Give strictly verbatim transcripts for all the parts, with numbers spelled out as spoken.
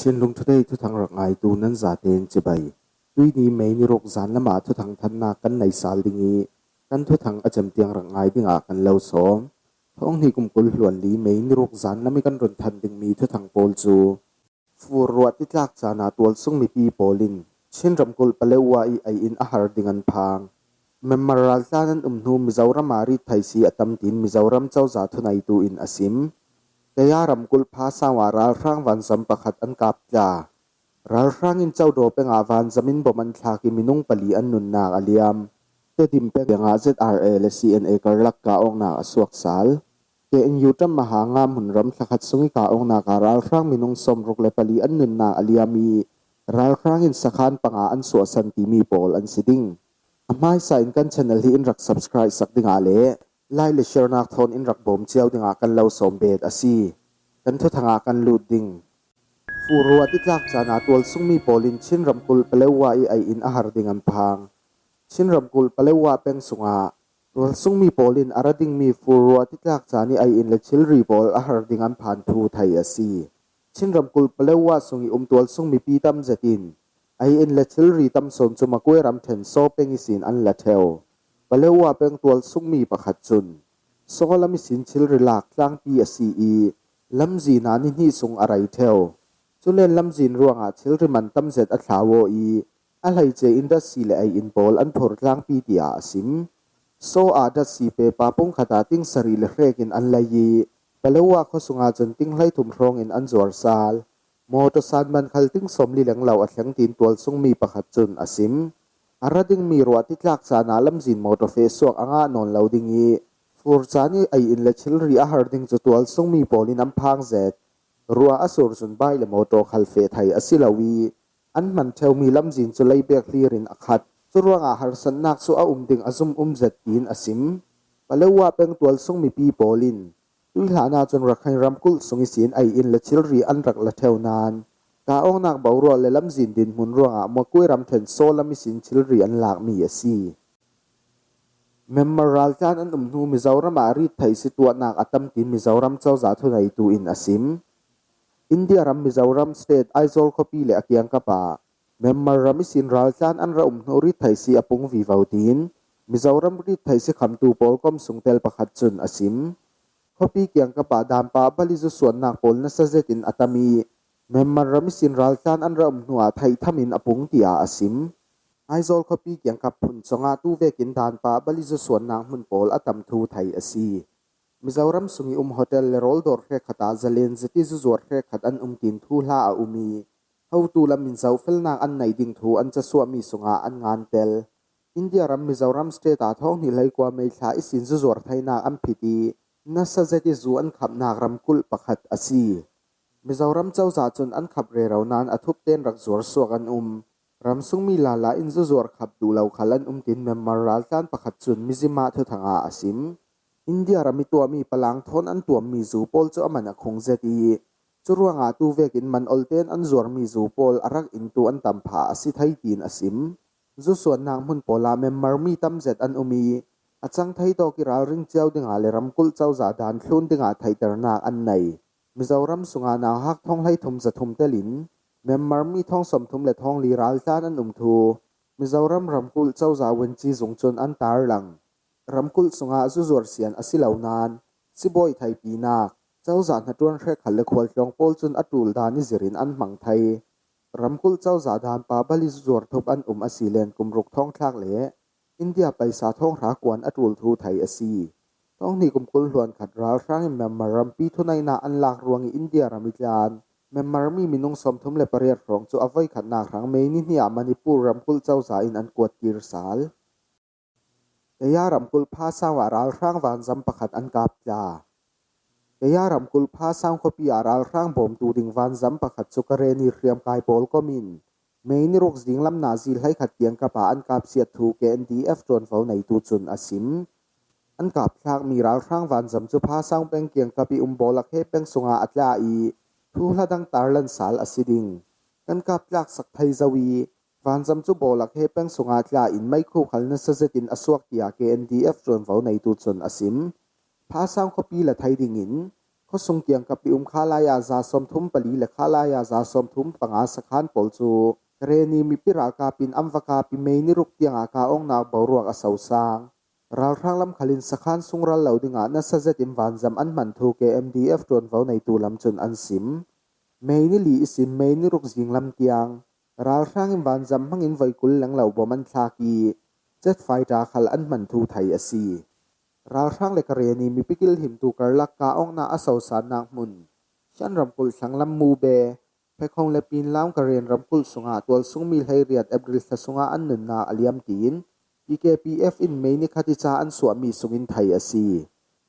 Chinlung Today thuthang rak ngaitu nan zaten chibai. Tuini May ni ruk zan lama thuthang thanna kan nei sal ding i, kan thuthang a cem tiang rak ngai dinga kan lo sawm. Thawng hnih kum kul hluan li May ni ruk zan lam i kan run than ding mi thuthang pawl cu, fur ruah titlak caan ah tualsung mipi pawl in Chin ramkulh Paletwa i ei in a har ding an phang. Myanmar raltlan an um hnu Mizoram ah rit thei si a tam tiin Mizoram cozah thuneitu in a sim. Kaya ramkulh Phasang ah ralhrang vanzam pakhat an kap tla. Ralhrang in Codaw peng ah vanzam in bom an thlak i minung pali an nunnak a liam. Tedim peng ah Z R A le C N A karlak kah awknak a suak sal. K N U ṭam Mahanga hmunram thlakhat sung i kah awknak ah ralhrang minung sawmruk le pali an nunnak a liam i, ralhrang in sakhan panga an suahsan timi pawl an si ding. A hmaisa in kan channel hi in rak subscribe sak dingah le like le share nak thawn in rak bawm cio dingah kan lo sawm bet a si. Kan thuthang ah kan lut ding. Fur ruah titlak caan ah tualsung mi pawl in Chin ramkulh Paletwa i ei in a har ding an phang. Chin ramkulh Paletwa peng sungah tualsung mi pawl in a ra dingmi fur ruah titlak caan i ei in le thilri pawl a har ding an phan thu thei a si. Chin ramkulh Paletwa sung i um tualsung mipi tam zet in ei in le thilri tam sawn cu Magway ramṭhen Saw peng ihsin an la ṭheu. Paletwa peng tualsung mi pakhat cun Saw lam ihsin thilri lak tlangpi a si i, lamzin ah ni hnih sung a rei ṭheu. Culen lamzin ruangah thilri man tam zet a thlau aw i, a hleice in datsi le ei in pawl an phur tlangpi, tiah a sim. Saw ah datsi pepa pungkhat ah ting sarih le hrek in an lei i, Paletwa khuasung ah cun ting hleithum hrawng in an zuar sal. Mawtaw san man khal ting sawmli lenglo a thleng tiin tualsung mi pakhat cun a sim. A ra dingmi ruah titlak caan ah lamzin mawtaw feh suak a ngah nawn lo ding i, fur caan i ei in le thilri a har ding cu tualsung mi pawl in an phang zet. Ruah a sur cun bai le mawtaw khal feh thei a si lo i, an hman ṭheumi lamzin cu leibek hlir in a khat. Curuangah harsatnak cu a um ding a zum um zet, tiin a sim. Paletwa peng tualsung mipi pawl in tuihlan ah cun Rakhine ramkulh sung ihsin ei in le thilri an rak la ṭheu nain, kah awknak boruah le lamzin dinhmun ruangah Magway ramṭhen Saw lam ihsin thilri an lakmi a si. Myanmar raltlan an um hnu Mizoram ah rit thei si tuahnak a tam tiin Mizoram cozah thuneitu in a sim. India ram Mizoram state Aizawl khuapi le a kiangkap ah Myanmar ram ihsin raltlan an ra um hnu rit thei si a pung vivo tiin Mizoram rit thei si khamtu pawl kom sung tel pakhat cun a sim. Khuapi kiangkap ah danpah bali zu suannak pawl nasa zetin a tam i, Myanmar ram ihsin raltlan an ra um hnu ah theih tham in a pung, tiah a sim. Aizawl khuapi kiangkap phun congah tu vekin danpah bali zu suannak hmun pawl a tam thu thei a si. Mizoram sung i um hotel le rawl dawr hrekkhat ah zalen zet i zuzuar hrekkhat an um tiin thuhla a um i, hotu lam in zohfelnak an nei ding thu an casuahmi sungah an ngan tel. India ram Mizoram state ah thawng hnih hleikua May thla ihsin zuzuar theinak an phit i, nasa zet i zu an khamhnak ramkulh pakhat a si. Mizoram cozah cun an khap rero nain a thup tein rak zuar suak an um. Ramsungmi lala in zuzuar khap duh lo khal an um tiin Myanmar raltlan pakhat cun mizim ah thuthang ah a sim. India ram i tuahmi palang thawn an tuammi zu pawl cu a man a khung zet i, curuangah tu vekin man olten an zuarmi zu pawl a rak intu an tam phah a si thei, tiin a sim. Zu suannak hmun pawl ah Myanmar mi tam zet an um i, a cang thei tawk i ralring cio dingah le ramkulh cozah dan thlun dingah theihternak an nei. Mizoram sungah nauhak thawng hleithum zathum telin Myanmar mi thawng sawmthum le thawng li raltlan an um thu Mizoram ramkulh cozah Win Ci Zung cun an tarlang. Ramkulh sungah zuzuar sian a si lo nain sibawi theipinak, cozah hnaṭuan hrekkhat le khualtlawng pawl cun a ṭul dan i zirin an hmang thei. Ramkulh cozah danpah bali zuzuar thup an um a si len kum ruk thawngthlak le India paisa thawng hra kuan a ṭul thu thei a si. Thawng hnih kum kul hluan khat ralhrang in Myanmar rampi thuneihnak an lak ruang i India ram i tlan Myanmar mi minung sawmthum le pariat hrawng cu a voikhatnak hrang May ni hnih ah Manipur ramkulh cozah in an kuat kir sal. Kaya ramkulh Phasang ah ralhrang vanzam pakhat an kap tla. Kaya ramkulh Phasang khuapi ah ralhrang bawmtu ding vanzam pakhat cu Karenni hriamkai pawl kom in May ni ruk zinglam nazi hleikhat kiangkap ah an kap siat thu K N D F ṭuanvo neitu cun a sim. An kap thlakmi ralhrang vanzam cu Phasang peng kiangkap i um Bawlakhe peng sungah a tla i, thuhla dang tarlan sal a si ding. Kan kap tlak sak thei zo i, vanzam cu Bawlakhe peng sungah tla in meikhu khal nasa zetin a suak, tiah K N D F ṭuanvo neitu cun a sim. Phasang khuapi la thei dingin Khuasung kiangkap i um Khalaya za sawmthum pali le Khalaya za sawmthum panga sakhan pawl cu Karenni mipi ralkap in an va kap i May ni ruk tiangah kah awknak boruak a sosang. Ralhrang lam khal in sakhan sung ral lo dingah nasa zet in vanzam an hman thu K M D F ṭuanvo neitu lam cun an sim. May ni li ihsin May ni ruk zinglam tiang ralhrang in vanzam hmangin voi kul lenglo bom an thlak i jet fighter khal an hman thu thei a si. Ralhrang le Karenni mipi kilhimtu karlak kah awknak a sosannak hmun Shan ramkulh thlanglam Mube, Phekhong le Pinlaung Karen ramkulh sungah tualsungmi hleiriat April thla sungah an nunnak a liam tiin P K P F in May ni khat i ca an suahmi sungin thei a si.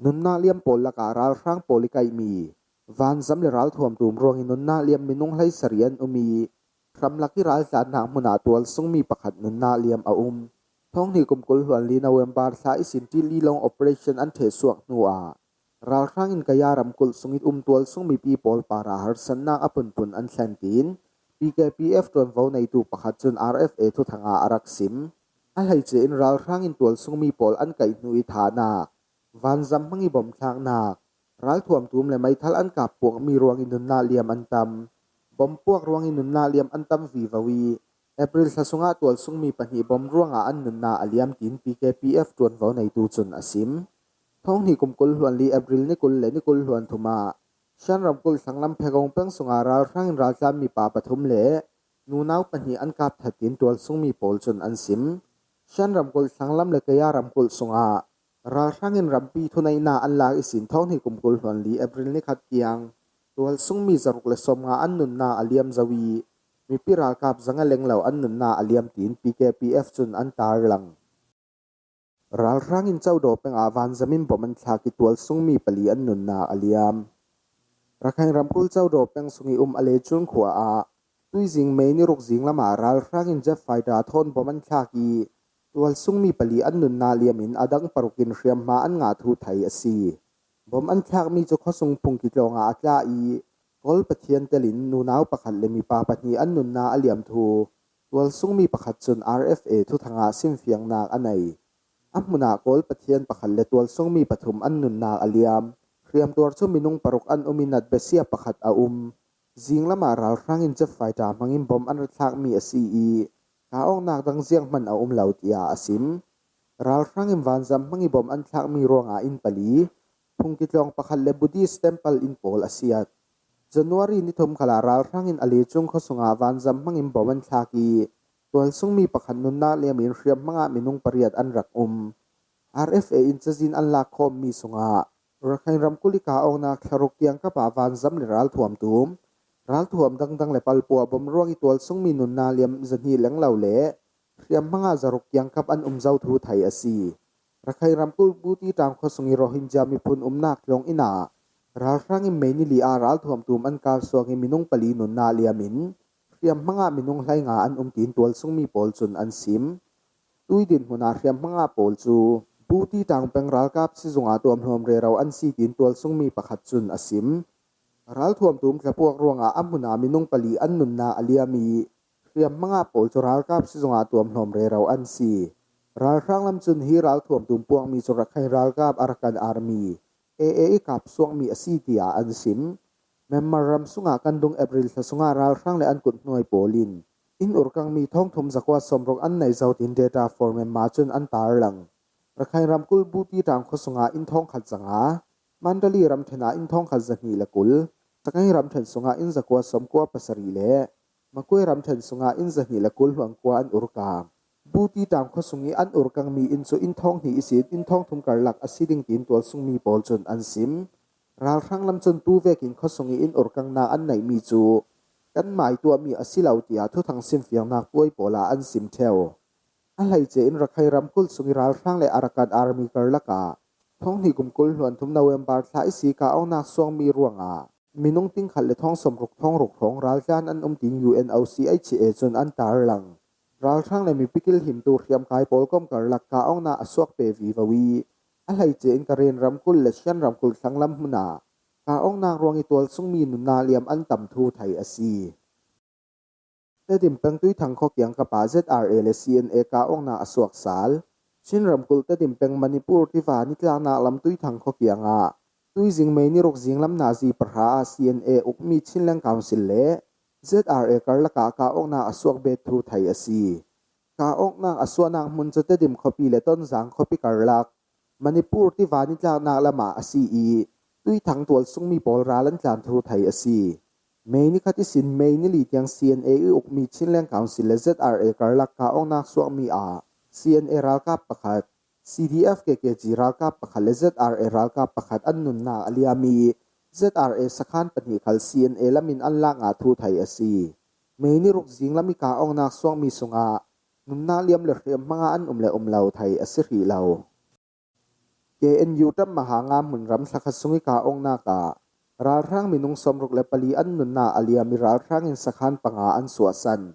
Nunnak liam pawl lakah ralhrang pawl i kaihmi vanzam le ralthuam tum ruangin nunnak liam minung hleisarih an um i hramlak i raltlannak hmunah tualsungmi pakhat nunnak liam a um. Thonghnih kum kul hluan li November thla ihsin ṭihlilawng operation an ṭhehsuak hnuah ralhrang in Kaya ramkulh sung i um tualsung mipi pawl parah harsatnak a punpun an thlen tiin P K P F ṭuanvo neitu pakhat cun R F A thuthang ah a rak sim. A hleice in ralhrang in tualsungmi pawl an kaih hnu i thahnak, vanzam hmang i bom thlaknak, ralthuam tum le meithal an kap puakmi ruangin nunnak liam an tam. Bom puak ruangin nunnak liam an tam vivo i April thla sungah tualsungmi pahnih bom ruangah an nunnak a liam tiin P K P F ṭuanvo neitu cun a sim. Thonghnih kum kul hluan li April ni kul le ni kul hluan thum ah Shan ramkulh thlanglam Phekhong peng sungah ralhrang in raltlan mipa pathum le nunau pahnih an kap that tiin tualsungmi pawl cun an sim. Shan ramkulh thlanglam le Kaya ramkulh sungah ralhrang in rampi thuneihnak an lak ihsin thonghnih kum kul hluan li April ni khat tiang tualsungmi zaruk le sawmnga an nunnak a liam zo i mipi ralkap zanga lenglo an nunnak a liam tiin P K P F cun an tarlang. Ralhrang in Codaw peng ah vanzam in bom an thlak i tualsungmi pali an nunnak a liam. Rakhine ramkulh Codaw peng sung i um Alechun khua ah tuizing May ni ruk zinglam ah ralhrang in jet fighter thawn bom an thlak i tualsungmi pali an nunnak liam in a dang paruk in hriamhma an ngah thu thei a si. Bom an thlakmi cu khuasung phungki tlawng ah a tla i Kawl Pathian telin nunau pakhat le mipa pahnih an nunnak a liam thu tualsungmi pakhat cun R F A thuthang ah simfiangnak a nei. A hmun ah Kawl Pathian pakhat le tualsungmi pathum an nunnak a liam. Hriamtuar cu minung paruk an um i natbesia pakhat a um. Zinglam ah ralhrang in jet fighter hmangin bom an ra thlakmi a si i kah awknak dang zianghman a um lo, tiah a sim. Ralhrang in vanzam hmang i bom an thlakmi ruangah inn pali, phungki tlawng pakhat le Buddhist temple inn pawl a siat. January ni thum khal ah ralhrang in Alechun khuasung ah vanzam hmangin bom an thlak i tualsungmi pakhat nunnak liam in hriamhmang ah minung pariat an rak um. R F A in cazin an lak khawmmi sungah Rakhine ramkulh i kah awknak thla ruk kiangkap ah vanzam le ralthuam tum, ralthuam dangdang le palpua bom ruang i tualsungmi nunnak liam zahnih lenglo le hriamhmang ah zaruk kiangkap an um zo thu thei a si. Rakhine ramkulh Buti ṭang khuasung i Rohingya miphun umnak tlawng inn ah ralhrang in May ni li ah ralthuam tum an kalsuak i minung pali nunnak liam in hriamhmang ah minung hleinga an um tiin tualsungmi pawl cun an sim. Tui dinhmun ah hriamhmang ah pawl cu Buti ṭang peng ralkap sizung ah tuamhlawm rero an si tiin tualsungmi pakhat cun a sim. Ralthuam tum tlapuak ruangah a hmun ah minung pali an nunnak a liam i hriamhmang ah pawl cu ralkap sizung ah tuamhlawm rero an si. Ralhrang lam cun hi ralthuam tum puakmi cu Rakhine ralkap Arakan Army, A A i kap suakmi a si, tiah an sim. Myanmar ram sungah kan dung April thla sungah ralhrang le an kuthnuai pawl in inn urkangmi thawngthum zakua sawmruk an nei zo tiin Data for Myanmar cun an tarlang. Rakhine ramkulh Buti ṭang khuasung ah inn thawngkhat zanga, Mandalay ramṭhen ah inn thawngkhat zahnih le kul, Sagaing ramṭhen sungah inn zakua sawmkua pasarih le Magway ramṭhen sungah inn zahnih le kul hluan kua an urkang. Buti ṭang khuasung i an urkangmi inn cu inn thawng hnih ihsin inn thawng thum karlak a si ding tiin tualsungmi pawl cun an sim. Ralhrang lam cun tu vekin khuasung i inn urkangnak an neihmi cu kan mai tuahmi a si lo, tiah thuthang simfiangnak puai pawl ah an sim ṭheu. A hleice in Rakhine ramkulh sung i ralhrang le Arakan Army karlak ah thonghnih kum kul hluan thum November thla ihsi kah awknak suangmi ruangah minung tingkhat le thawng sawmruk thawng ruk hrawng raltlan an um tiin U N O C H A cun an tarlang. Ralhrang le mipi kilhimtu hriamkai pawl kom karlak kah awknak a suak pe vivo i a hleice in Karen ramkulh le Shan ramkulh thlanglam hmun ah kah awknak ruang i tualsungmi nunnak liam an tam thu thei a si. Tedim peng Tuithang khua kiangkap ah Z R A le C N A kah awknak a suak sal. Chin ramkulh Tedim peng Manipur tiva nitlaknak lam Tuithang khua kiangah Tuizing May ni ruk zinglam nazi pahra ah C N A ukmi Chinland Council le Z R A karlak ah kah awknak a suak bet thu thei a si. Kah awknak a suahnak hmun cu Tedim khuapi le Tonzang khuapi karlak Manipur tiva ni tlaknak lamah a si i, Tuithang tualsungmi pawl ral an tlan thu thei a si. May ni khat ihsin May ni li tiang C N A i ukmi Chinland Council le Z R A karlak kah awknak suakmi ah C N A ralkap pakhat, C D F K K G ralkap pakhat le Z R A ralkap pakhat an nunnak a liam i, Z R A sakhan pahnih khal C N A lamin an lak ngah thu thei a si. May ni ruk zinglam i kah awknak suakmi sungah nunnak liam le hriam hmanga an um le um lo thei a si hrih lo. K N U ṭam maha nga hmunram thlakhat sung i kah awknak ah ralhrang minung sawmruk le pali an nunnak a liam i, ralhrang in sakhan panga an suahsan.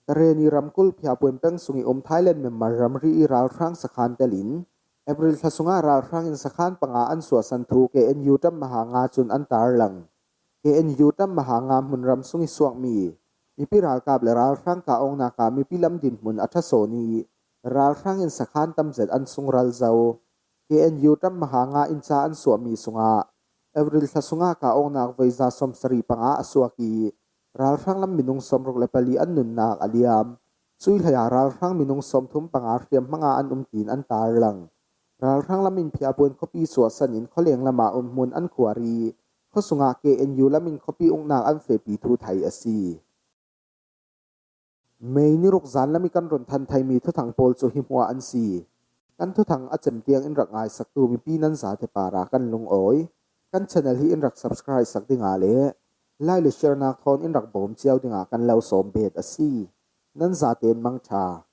Karenni ramkulh Phiapuan peng sung i um Thailand Myanmar ramri i ralhrang sakhan telin April thla sungah ralhrang in sakhan panga an suahsan thu K N U ṭam maha nga cun an tarlang. K N U ṭam maha nga hmunram sung i suakmi mipi ralkap le ralhrang kah awknak ah mipi lam dinhmun a ṭha sawn i, ralhrang in sakhan tamzet an sungral zo. K N U ṭam maha nga in ca an suahmi sungah April thla sungah kah awknak voiza sawmsarih panga a suak i, ralhrang lam minung sawmruk le pali an nunnak a liam. Cui hleiah ralhrang minung sawmthum panga hriam hmanga an um tiin an tarlang. Ralhrang lam in Phiapuan khuapi suahsan in khualeng lamah um hmun an khuar i, khuasungah K N U lam in khuapi uknak an fehpi thu thei a si. May ni ruk zanlam i kan run than theimi thuthang pawl cu hi hmuah an si. Kan thuthang a cem tiang in rak ngaisaktu mipi nan zate parah kan lungawi. Kan channel hi in rak subscribe sak dingah le like le share nak thawn in rak bawm cio dingah kan lo sawm bet a si. Nan zate in mangṭha.